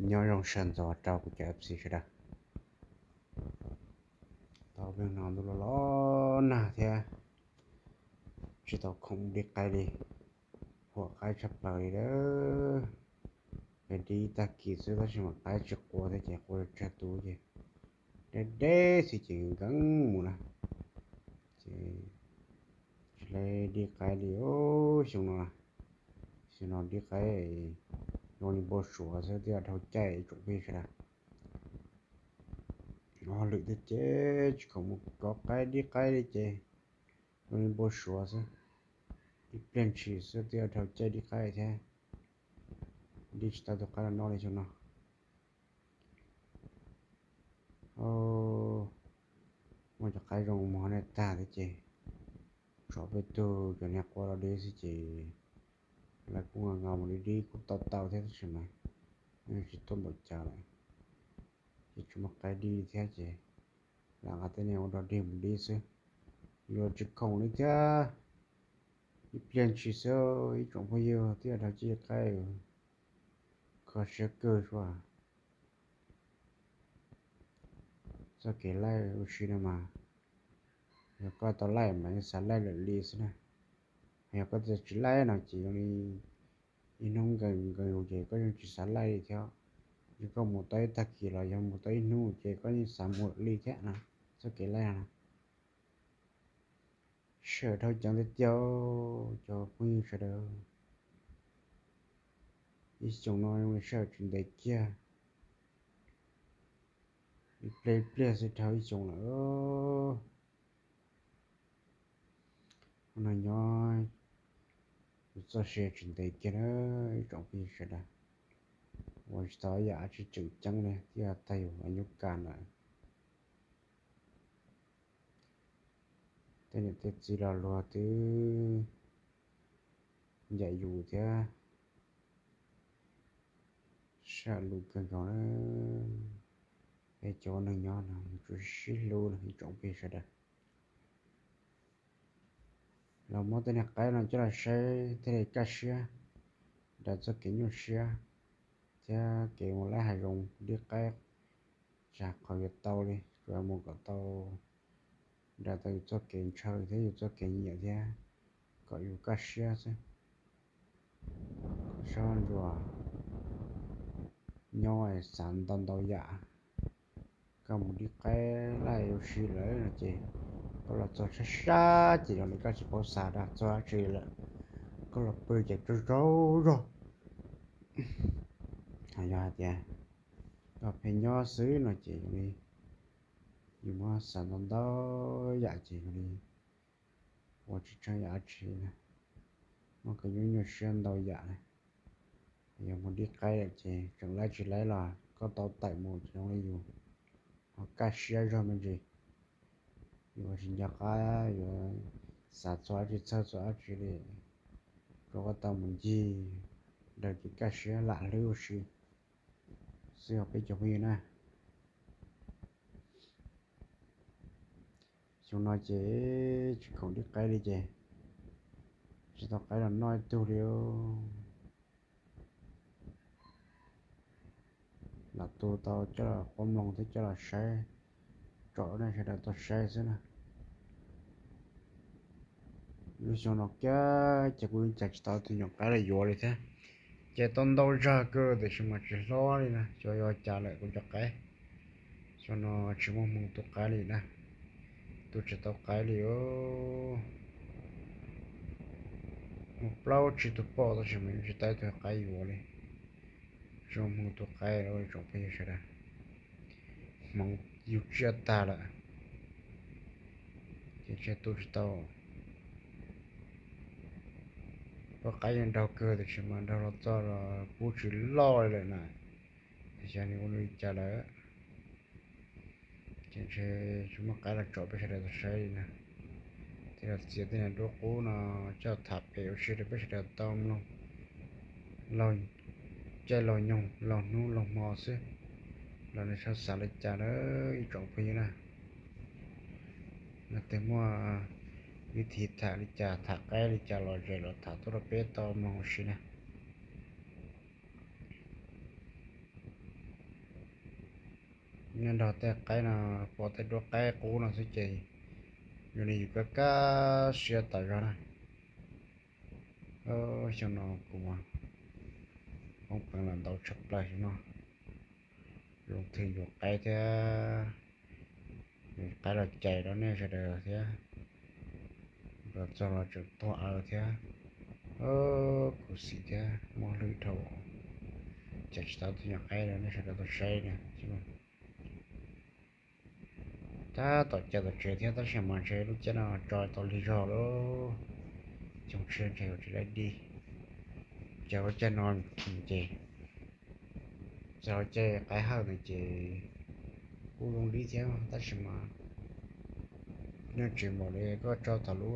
Nyob zoo sawv ntxov rau kuv cov F C sawv daws. Tau peb no ntuj los los nag thiab, tsis tau khoom dib qaib li, huam qaib tshaj plaws li lawm. Peb dib tag kis xwb tab sis mas qaib tsis qua thiab ces qua tsawg tus ces deb deb xwb ces nkees mus na. Ces tsis tau dib qaib li xyoo no. Xyoo no dib qaib zoo li npau suav xwb twb yuav dhau caij ib tsoom phooj ywg sawv daws. Ob lwm thiab ces tsis khoom mus kov qaib dib qaib li ces zoo li npau suav xwb. Ib pliag ntshis xwb twb yuav dhau caij dib qaib thiab. Dib tsis tau tus qaib los noj li xyoo no. Muaj cov qaib zoo mus hauv nej tag thiab ces tshuav peb tug cov niag qua los dib xwb ces lawv kuj nqa nqa mus dib dib kuj tau tau thiab tab sis mas tsis tuaj npaum cas lawm. Ces tsis muaj qaib dib thiab ces lam nqa tej niag ua dog dig mus dib xwb. Yuav tsis khoom li thiab. Ib pliag ntshis xwb ib tsoom phooj ywg twb yuav dhau caij qaib, kho siab kawg sua. Txoj kev laij ua si no mas, yog koj tau laij mas yeej xav laij lawm li xwb na. Yog koj tsis laij no ces zoo li ib hnub nkees nkees ces koj yeej tsis xav laij li thiab. Yog koj mus tau ib tag kis los yog mus tau ib hnub ces koj yeej xav mus lawm li thiab na. Txoj kev laij no na. Sij hawm dhau ceev tiag tiag cov phooj ywg sawv daws. Ib xyoos no zoo li sij hawm tsis ntev kiag, ib pliag ib pliag xwb dhau ib xyoos lawm. Hnub no nyob kuv txoj sia tsis ntev kiag na ib tsoom phooj ywg sawv daws. Ua tsis tau ib yam dab tsi tseem ceeb li thiaj tag yus los nyuj kas lawm. Tej niam tej txiv los luag twb ncaim yus thiab. Sij hawm luj kawg nkaus na. Peb cov neeg nyob no yuav tsum sib hlub no ib tsoom phooj ywg sawv daws. Los muab tej niag qaib no coj los saib thiaj li kaj siab, daws txoj kev nyuaj siab thiab kev mus laij hav zoov dib qaib. Tsam qhov yuav tau li tsuas mus kom tau, daws tau yus txoj kev ntshaw thiab yus txoj kev nyiam thiab kom yus kaj siab xwb. Sab ntsuas nyob xav ntau ntau yam. Koj mus dib qaib laij ua si lawm no ces koj los txog sab sab ces zoo li koj tsis paub xav rau txog dab tsi lawm. Koj los pw ces tsaug zog. Yog hais tias koj pheej nyob xwb no ces zoo li yus muab xav ntau ntau yam ces zoo li ua tsis tsheej yam dab tsi na, muab koj nyuaj nyuaj siab ntau yam na. Yog mus dib qaib lawm ces tseem laib tsis laib los koj tau tawm mus ces zoo li yus ho kaj siab zog me ntsis. Yus tsis nco qab yuav xav txog dab tsi txhawj txog dab tsi li, rau koj tau mus ncig daws kev kaj siab lam hlwb ua si xwb os peb cov phooj ywg na. Xyoo no ces tsis khoom dib qaib li ces tsis tau qaib los noj ib tug li. Lam tu tau coj los quab mloog thiab coj los saib tsom nej sawv daws tau saib xwb na. Lub xyoo no kiag ces kuv yeej cais tsis tau tus nyuam qaib los yuav li thiab. Ces tau ntau zog kawg tiam sis mas tsis hlob li na, xyov yog cas lawm kuv cov qaib. Xyoo no tsis muaj hmoo tu qaib li na, tu tsis tau qaib li. Muaj plaub tsib tug poj tab sis mas yeej tsis tau ib tug qaib yuav li. Tsis muaj hmoo tu qaib li tsoom phooj ywg sawv daws. Hmoov yug tsiaj tag lawm ces ntshe tu tsis tau. Poj qaib yeej nraug kawg tiam sis mas nraug los txog los kub tsis loj li lawm na. Xyov nws ua li cas lawm. Ces ntshe tsis muaj qaib los tsom peb sawv daws tau saib li na. Thiaj los txiav tej niag duab qub no coj tham pem ua si rau peb sawv daws tau mloog laug caij laug nyoog laug hnub laug hmo xwb, los nws txhob xav li cas na ib tsoom phooj ywg na. Leej twg muaj vib thi tham li cas tham qaib li cas los zem los tham tuaj rau peb tau mloog ua si na. Nyob nrog tej qaib no, pom tej duab qaib qub no xwb ces zoo li yus kaj kaj siab tas zog na. Xyoo no kuv poob peev los ntau tshaj plaws xyoo no. Zoo twg yuav qaib thiab, yuav qaib los cais rau nej sawv daws thiab, los txog los tseem tuag aws thiab. Khuv xim thiab muaj hlwb dhau, cais tsis tau tej nyuag qaib rau nej sawv daws tau saib na. Tab tom cais tom tsev thiab tab sis mas ntshe lub caij no tso tau lig zog lawm, xyoo tshiab ntshe yuav tsis laib dib. Ces lub caij no ces, txog lub caij qaib hawj no ces kuj zoo dib thiab tab sis mas nyob tsis npaum li koj tso thaum lub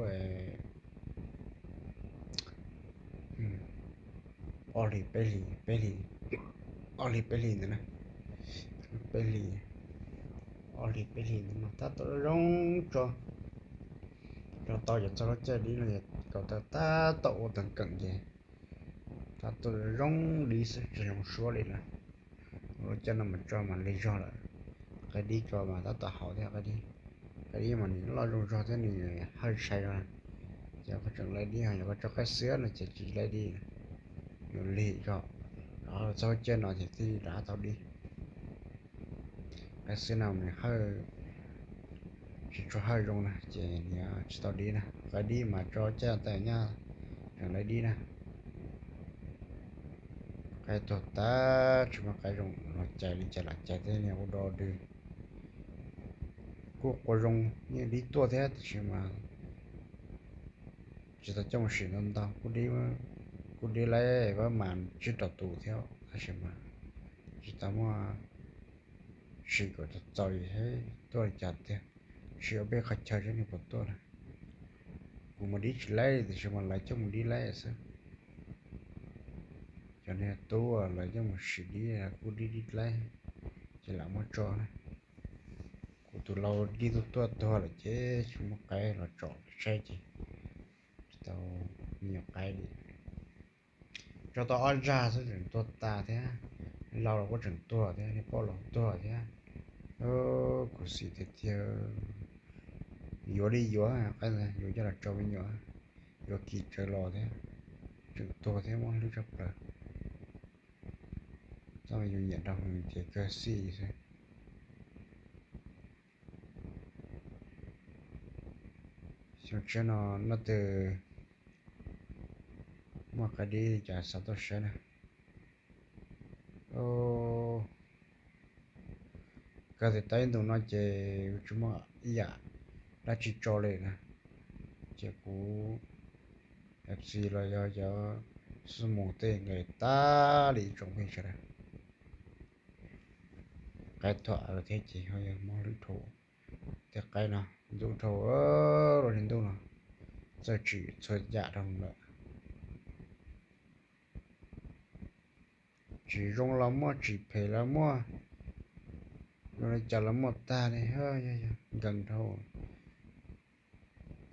ob hlis peb hlis, peb hlis, ob hlis peb hlis ntawd na, peb hlis, ob hlis peb hlis ntawd mas tab tom zoo tso, tso tau ces txog lub caij dib no ces tau tab tom ua teev keem ces tab tom zoo dib xwb tsis zoo suab li lawm. Lub caij no mas tso mas lig zog lawm, qaib dib tso mas tab tom haum thiab, qaib dib, qaib dib mas nws loj zoo zog thiab nws hawj sai zog. Ces koj tseem laib dib, yog koj tso qaib xwb no ces tsis laib dib, nws lig zog, rov txog lub caij no ces thiaj rov tau dib. Qaib xwb no nws hawj, tsis tshua hawj zoo na ces nws tsis tau dib na. Qaib dib mas tso caij tas nyaj tseem laib dib na. Qaib tuag tag tsis muaj qaib zoo los cais li, cais lam cais thiab niag ua do dwg. Kuj qua zoo, yeej dib tuaj thiab tab sis mas tsis tau coj mus sim ntau ntau, kuj dib laib pab mas tsib rau tus thiab tab sis mas tsis tau muaj sim kom txaus txaus tuaj li cas tiag. Sim ua peb qhov chaw seb nws puas tuaj na. Kuv mus dib tsis laib tiam sis mas lawv coj mus dib laib xwb. Cov niag tub lawv coj mus sim dib kuj dib dib laib ces lam muab tso na. Kuv tus lau dib tuaj tuaj tuag lawm ces tsis muaj qaib los tsom saib ces tsis tau me nyuam qaib li. Tso tau ob zag xwb tseem tuag tas thiab, lau los kuj tseem tuag thiab, niag poj los tuag thiab. Khuv xim tiag tiag. Yuav li yuav, yuav coj los tso me nyuam, yuav kis tsawv los thiab, tseem tuag thiab muab hlwb tshaj plaws. Txoj me yus nyiam nrog ces kawg xij xwb. Xyoo tshiab no noj twg muaj qaib dib li cas xav tuaj saib na. Kawg tias tau ib ntus no ces tsis muaj ib yam dab tsi tso li na. Ces kuv F C los yog cov xub mus tej nqes tag li tsoom phooj ywg sawv daws. Qaib tuag aws thiab ces ho yog mob hlwb dhau. Tej qaib no ntub dhau, los li ntuj no txawj tsim txhua yam rau lawm. Tsis zoo los muaj, tsis phem los muaj, zoo li cas los muaj tag li, yog nkees dhau.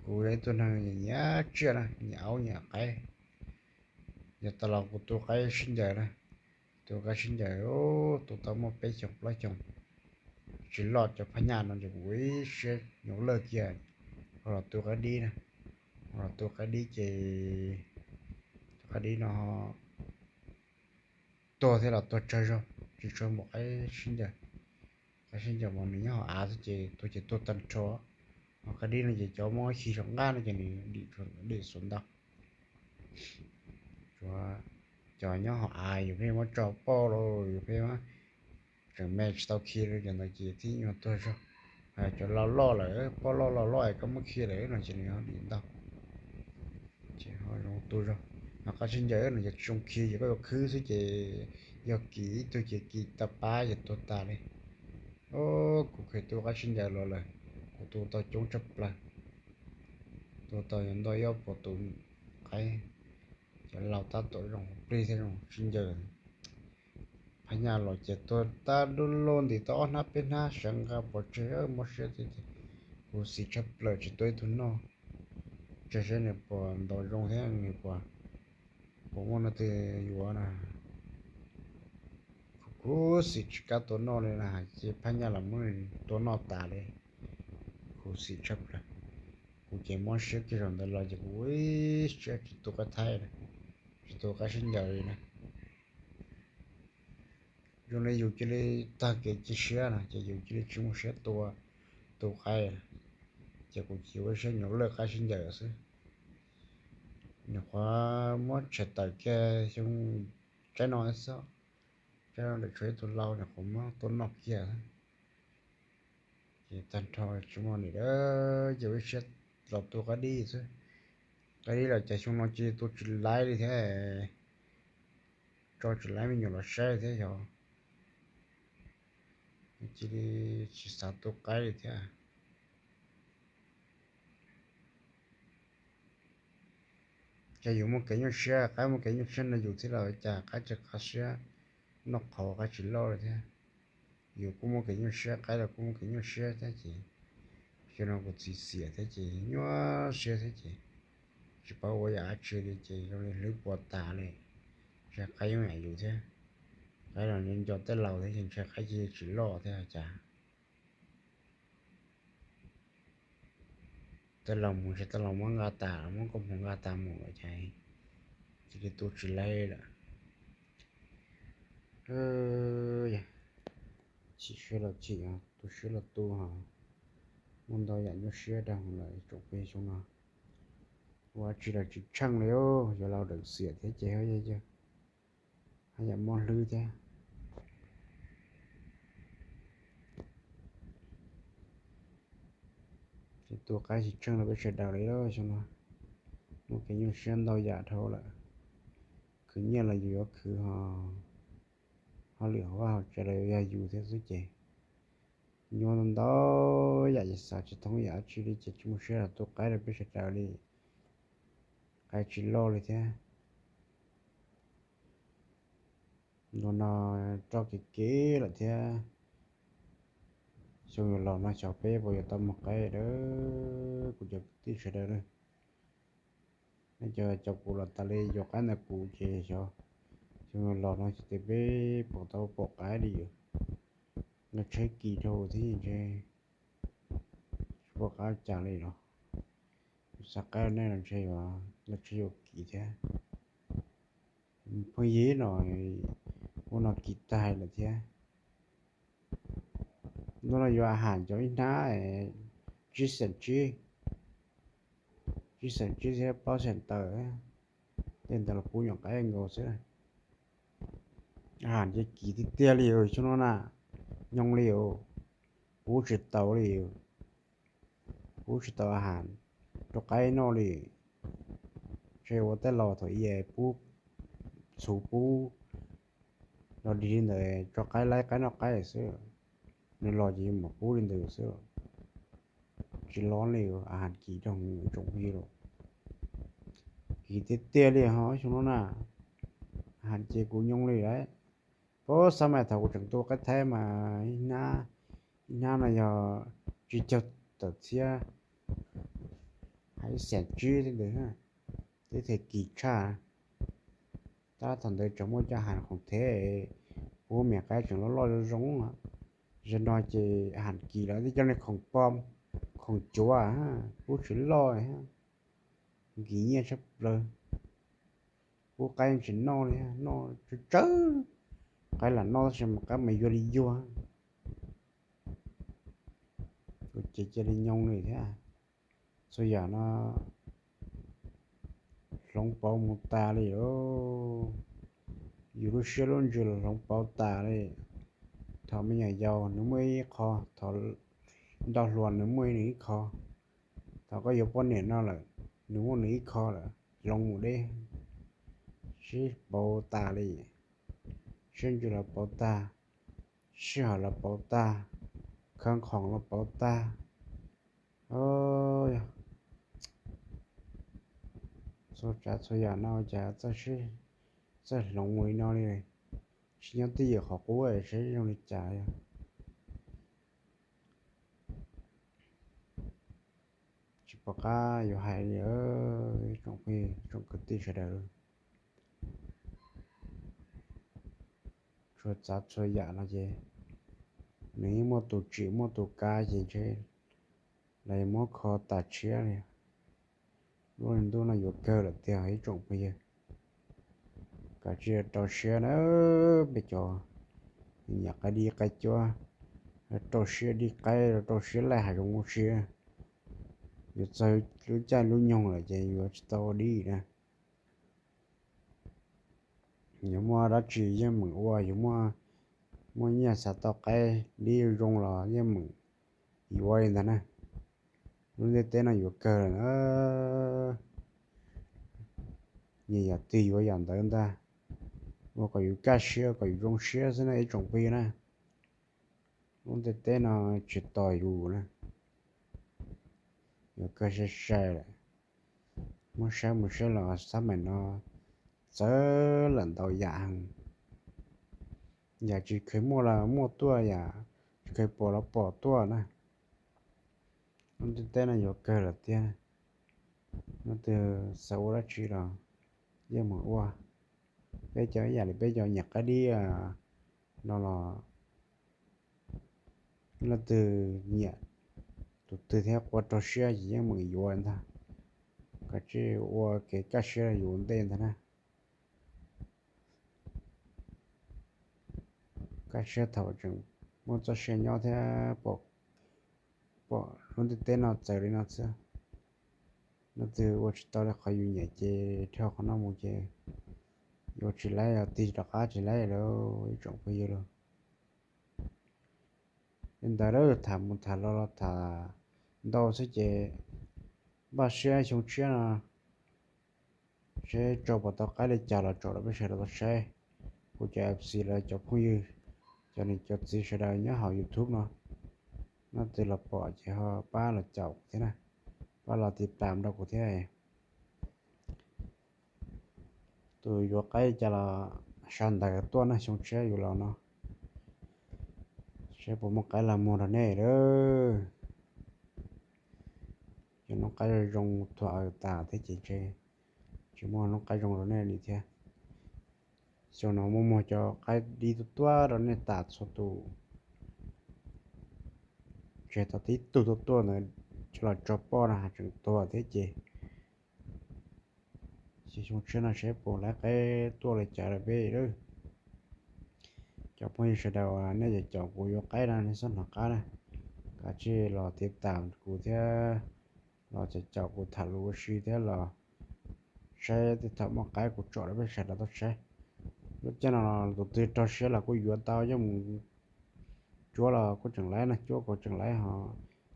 Kuv yog ib tug neeg nyiam tsiaj na, nyiam aub nyiam qaib. Yog tas los kuv tu qaib sib ncaws na, tu qaib sib ncaws, tu tau muaj peb xyoos plaub xyoos, tsis loj cov phab nyaj no ces kuv ib siab nyuv lawj kiag, ho los tu qaib dib na, ho los tu qaib dib ces tu qaib dib no tuag thiab los tuag tsawg zog, tsis tshua npaum qaib sib ncaws. Qaib sib ncaws mas nws nyob hauv av xwb ces tuag ces tuag tag nrho, ho qaib dib no ces cov muab khi saum nqaj no ces nws dim xuas ntau. Tsuav cov nyob hauv av yus pheej muab tso poj los yus pheej tseem me tsis tau khi li, cov ntawd ces thiaj nyuag tuag zog. Cov laus loj lawm, poj loj laus loj es koj muab khi lawm no ces nws ho dim ntau, ces ho zoo tu zog. Ho qaib sib ncaws no ces tsis zoo khi, ces koj yuav khwb xwb ces yog kis ib tug ces kis tau pab ces tuag tas li. Kuv kheev tu qaib sib ncaws los lawm, kuv tu tau coob tshaj plaws, tu tau yuav ntau ib puas tus qaib. Cov laus tab tom zoo plig thiab zoo sib ncaws. Phab nyaj los ces tuag tag du lug, ntim tau ob hnab peb hnab sawv nqa pov tseg, mob siab tiag tiag. Khuv xim tshaj plaws tsis tuaj ib tug noj. Tseg seb nws puas ntaus zoo thiab nws puas, puas muaj leej twg yuav na. Khuv Kuv xim tsis kam tua noj li na, ces phab nyaj los muab tua noj tas li. Kuv xim tshaj plaws. Kuv ces mob siab kiag zaum ntawd los ces kuv ib siab tsis tu qaib thaib, tsis tu qaib sib ncaws li na. Zoo li yus cia li tag kev cia siab no ces yus cia li tsis muaj siab tua tus qaib, ces kuv cia li ua siab nyuam lawj qaib sib ncaws xwb. Nyuam qhuav muab tshem tawm kiag xyoo tsaib no xwb, tsaib no lawm tshuav ib tug lau nyuam qhuav muab tua noj kiag. Ces tag nrho tsis muaj li lawm, ces ua siab los tua qaib dib xwb. Qaib dib los cas xyoo no cia li tua tsis laiv li thiab, tso tsis laiv me nyuam los saib thiab yog cia li tsis xav tua qaib li thiab. Ces yus muaj kev nyuaj siab, qaib muaj kev nyuaj siab no yus thiab los cas qaib tsis qab siab, noj qhauv qaib tsis loj li thiab. Yus kuj muaj kev nyuaj siab, qaib los kuj muaj kev nyuaj siab thiab ces xyoo no kuv txiv xiam thiab ces nyuaj siab thiab ces tsis paub ua yam dab tsi li ces zoo li hlwb puas tas li. Ntshe qaib yeej yam yus thiab, qaib los nco tej laus thiab ces ntshe qaib cia li tsis loj thiab cas. Tej laus mus ntshe tej laus muab nqa tas, muab koj mus nqa tas mus lawm ces cia li tu tsis laiv lawm. Chim siab los chim, tu siab los tu ho, muaj ntau yam nyuaj siab rau lawm tsoom phooj ywg xyoo no. Ua tsis los tsis tsheej li, yuav laus dawm xiam thiab ces haj yam mob hlwb thiab. Ces tua qaib tsis tsheej rau peb sawv daws li xyoo no, muaj kev nyuaj siab ntau yam dhau lawm. Khwv nyiaj los yus yuav khwv ho, hauj lwm hauv vaj hauv tsev los yuav yog yus thiab xwb ces nyuaj ntau yam ces xav tsis thoob yam dab tsi li ces tsis muaj siab los tua qaib rau peb sawv daws li. Qaib tsis loj li thiab. Ntu no roj kev kev lawm thiab. Xyoo yuav los no xyov peb puas yuav tau muag qaib lawm, kuv cov kwv tij sawv daws na. Nej cov caum kuv los tas li, yuav qaib ntawm kuv ces xyov xyoo yuav los no xyov peb puas tau pom qaib li. Nqa tsheb kis rau thiab ntshe tsis pom qab cas li los. Xav qaib nej los ntshe yuav nqa tsheb yuav kis thiab. Phooj ywg no, ua no kis tag lawm thiab. Ntu no yuav a has cov ib hnab tsib xeem tsib, tsib xeem tsib thiab plaub xeem tawm, tej ntawd los pub nyuam qaib nkaus xwb. A has ces kis tiag tiag li xyoo no na, nyoo li, pub tsis tau li, pub tsis tau a has rau qaib noj li. Ntshe ua tej laus thaum ub pub, txhuv pub los dig li ntawd tso qaib laib qaib noj qaib xwb. Nws los ces yuav mam pub li ntawd xwb. Tsis loj li, a has kis rau tsoom phooj ywg lawm. Kis tiag tiag li ho xyoo no na, a has ces kuv nyoo li lawm. Puag xab mais thaum kuv tseem tua qaib thaib mas ib hnab no yog tsib caug tawm txhiab, hais ib xeem tsib ntawd, twb them kis tshaj. Tab thaum ntawd tseem muaj cov a has khoom thev, pub me qaib tseem loj loj zoo zoo. Zaum no ces a has kis lawm, twb cov niag khoom pom, khoom cuav, pub tsis loj, nkis nyiaj tshaj plaws. Pub qaib tsis noj li, noj tsawg tsawg. Qaib lam noj tab sis mas qaib mas yuag li yuag. Kuv ces cia li nyoo li thiab. Txhua yam no hloov pauv mus tas li. Yus lub siab lub ntsws los hloov pauv tas li. Thaum me nyuam yaus nws muaj ib qho, thaum nto hluas nws muaj nws ib qho, thaum koj yuav poj niam no lawm, nws muaj nws ib qho lawm, hloov mus deb. Sib pauv tas li, siab ntsws los pauv tag, sij hawm los pauv tag, khawv khaum los pauv tag. Yog txhua tsav txhua yam no cas txawj hloov mus li no li. Tsis nyob twj ywm qhov qub saib zoo li cas yog. Tsis pom qab yuav hais li, tsoom phooj ywg tsoom kwv tij sawv daws. txhua tsav txhua yam no ces nws yeej muaj tus tsim muaj tus kav ces ntshe lawv muab kho tas tshiab li. Lub ntuj no yuav kawg lawm tiag ib tsoom phooj ywg. Kav tsij rau siab na, peb cov nyiam qaib dib qaib cuab, rau siab dib qaib, rau siab laij hav zoov ua si. Yuav txog lub caij lub nyoog lawm ces yuav tsis tau ua dib na. Yuav muaj dab tsi yeej meem ua, yuav muaj, muaj nyiaj xav tau qaib dib zoo los yeej meem yuav li ntag na. Lub ntiaj teb no yuav kawg lawm na. Nyiam yam twg yuav yam ntawd ntag. Ua kom yus kaj siab kom yus zoo siab xwb na ib tsoom phooj ywg na. Lub ntiaj teb no tsis tos yus na. Yuav kawg sai sai lawm. Muab saib mus saib los xab maim no txawv lawm ntau yam heev. Yam tsis kheev muaj los muaj tuaj, yam tsis kheev pom los pom tuaj na. Lub ntiaj teb no yuav kawg lawm tiag. Leej twg xav ua dab tsi los yeej meem ua. Peb cov ib yam li peb cov nyiam qaib dib no los leej twg nyiam tus twg thiab qua rau siab ces yeej meem yuav ntag. Kav tsij ua kev kaj siab yus ua ntej ntag na. Kaj siab thaum tseem muaj txoj sia nyob thiab pom lub ntiaj teb no txawv li no xwb. Leej twg ua tsis tau li qhov yus nyiam ces dhau qhov no mus ces yuav tsis laib, tig rov qab tsis laib lawm ib tsoom phooj ywg lauj. Li ntawd lawm tham mus tham los los tham ntau xwb ces npaj siab xyoo tshiab no seb tso puas tau qaib li cas los tsom rau peb sawv daws tau saib. Kuv cov F C los cov phooj ywg, cov niam cov txiv sawv daws nyob hauv YouTube no, leej twg los pom ces ho pab los caum kuv thiab na, pab los tiv tam rau kuv thiab. Tus yuav qaib li cas los sawv ntawd tuaj na, xyoo tshiab yus los no seb puas muaj qaib los muag rau nej lawm. Cov noob qaib zoo thuam tas thiab ces ntshe tsis muaj noob qaib zoo rau nej li thiab. Xyoo no muaj muag cov qaib dib tuaj tuaj rau nej tas txhua tus. Ntshe tau tib tug tuaj tuaj ntawd coj los tso poj no tseem tuag thiab ces xyoo tshiab no seb puas laib qaib tuaj li cas rau peb lawm. Cov phooj ywg sawv daws nej caum kuv yuav qaib no nej txhob hnov qab na, kav tsij los tiv tam kuv thiab los caum kuv tham lus ua si thiab los saib tej thaum muaj qaib kuv tsom rau peb sawv daws tau saib. Lub caij no tus twg rau siab los kuj yuav tau coj mus cuab los kuj tseem laib na, cuab kuj tseem laib ho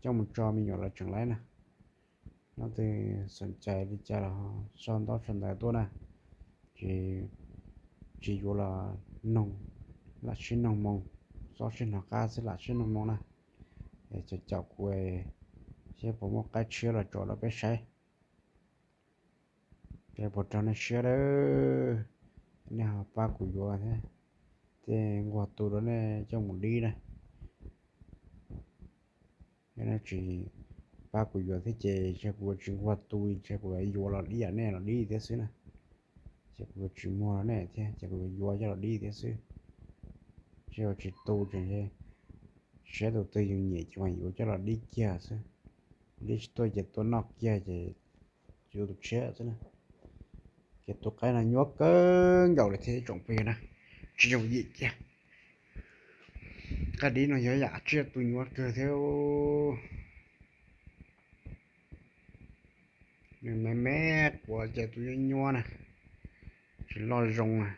coj mus tso me nyuam los tseem laib na. Leej twg xom cai li cas los sau ntaub sau ntawv tuaj na, ces tsis yuav los noog, lam sib noog moo, txhob sib hnov qab xwb, lam sib noog moo na. Es caum kuv seb puas muaj qaib tshiab los tsom rau peb saib. Peb puas raug nej siab lawm, nej ho pab kuv yuav thiab, thiaj nquag tu rau nej coj mus dib na. Nej tsis pab kuv yuav thiab ces ntshe kuv yuav tsis nquag tu, ntshe kuv yuav yuav los dib yam nej los dib thiab xwb na. Ces kuv yuav tsis muag rau nej thiab ces kuv yuav yuav coj los dib thiab xwb. Ntshe yuav tsis tu, tseem siab tus twg yus nyiam ces mas yuav coj los dib kiag xwb. Dib tsis tuaj ces tua noj kiag ces yuav tus tshiab xwb na. Ces tus qaib no nyuaj kawg nkaus li thiab tsoom phooj ywg na, tsis yooj yim kiag. Qaib dib no yog yam tsiaj tu nyuaj kawg thiab. Nws me me quav ces tus nyuaj nyuaj na, tsis loj zoo na.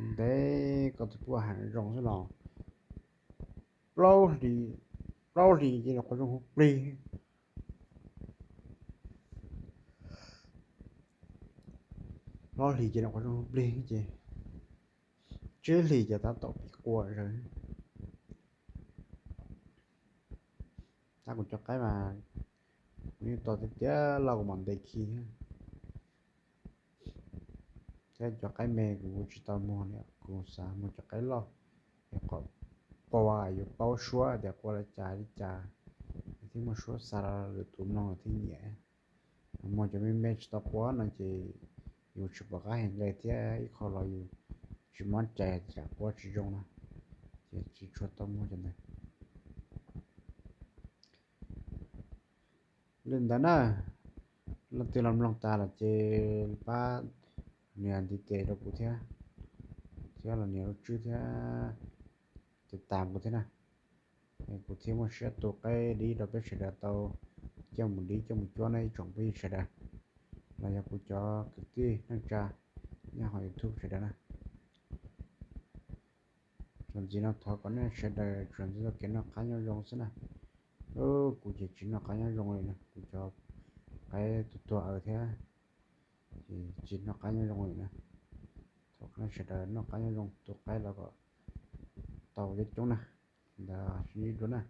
Ntev koj tus puaj heev zoo xwb los plaub hlis, plaub hlis ces nws quav zoo huv plig. Plaub hlis ces nws quav zoo huv plig ces tsib hlis ces tab tom pib quaj zaws. Tab kuv cov qaib mas kuv yeej tos tiag tiag los kuv mam ntes khi thiab. Thiab cov qaib me kuv tsis tau muag li, kuv xav muag cov qaib loj, es kom pom yuav paub suab tias qua li cas li cas, thiaj muaj suab xa los lwm tus mloog thiaj nyiam. Muag cov me me tsis tau qua no ces yus tsis pom qab hais nqe thiab ib qho los yus tsis mob cai tsam quab tsis zoo na, ces tsis tshua tau muag cov ntawd. Li ntawd na, leej twg los mloog tas lawm ces pab nias ntiv tes rau kuv thiab, thiab los nias lub tswb thiab, tiv tas kuv thiab na. Kuv thiaj muaj siab tu qaib dib rau peb sawv daws tau coj mus dib coj mus cuab na ib tsoom phooj ywg sawv daws, los yog kuv cov kwv tij neej tsa nyob hauv YouTube sawv daws na. Txuas ntxiv no thov kom nej sawv daws tsuas ntxiv tau kev noj qab nyob zoo xwb na. Kuv ces tsis noj qab nyob zoo li na, kuv cov qaib tuag tuag aws thiab, ces tsis noj qab nyob zoo li na. Thov nej sawv daws noj qab nyob zoo, tu qaib los kom tau coob coob na. Ntawd sib ntsib dua na.